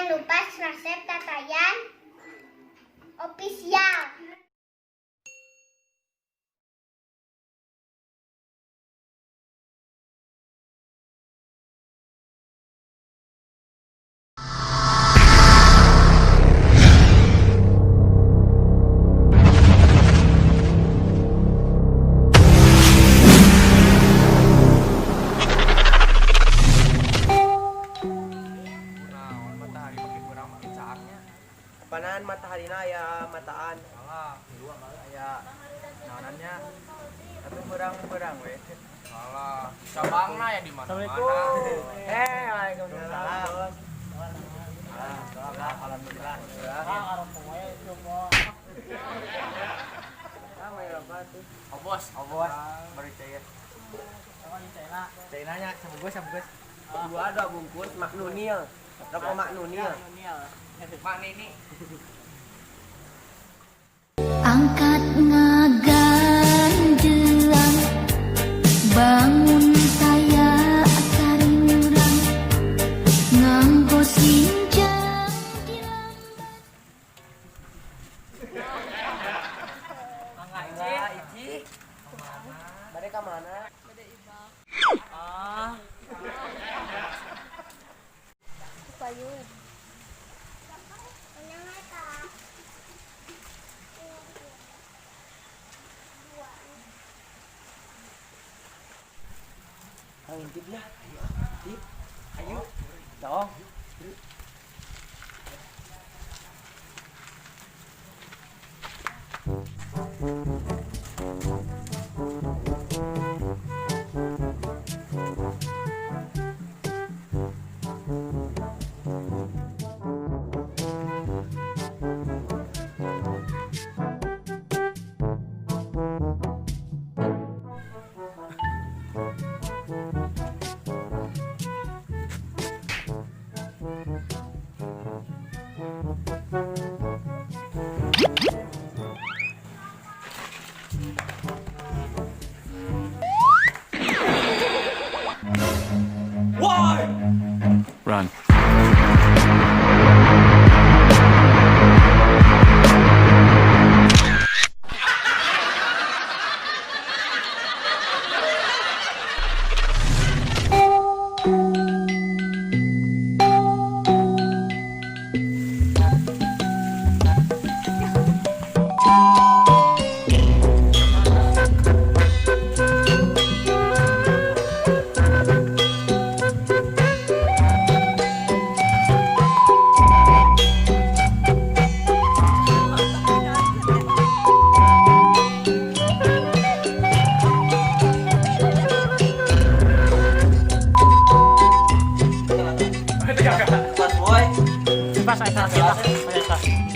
Jangan lupa subscribe Tatayan Official. Naon matahari pakai kurang makin caangnya. Apaan matahari na ya mataan. Salah, dua malah ya naonannya. Tapi berang-berang we. Salah. Cabangna ya di mana-mana. Assalamualaikum. Waalaikumsalam. Bos. Alhamdulillah. Sama ya apa tuh? Oh bos, Oh bos, baru cair. China nya sebungkus sebungkus. Dua dua bungkus maknunil. Rokok maknunil. Mak Nini. Angkat ngaganjelang bangun saya karingurang nganggo sinjang dilambat. Enggak, Ici. Bade ka mana? Payun. Ayo intip lah. Ayo, intip. Ayo. Dong. Run. Pas boy. Pas, pas, pas, pas.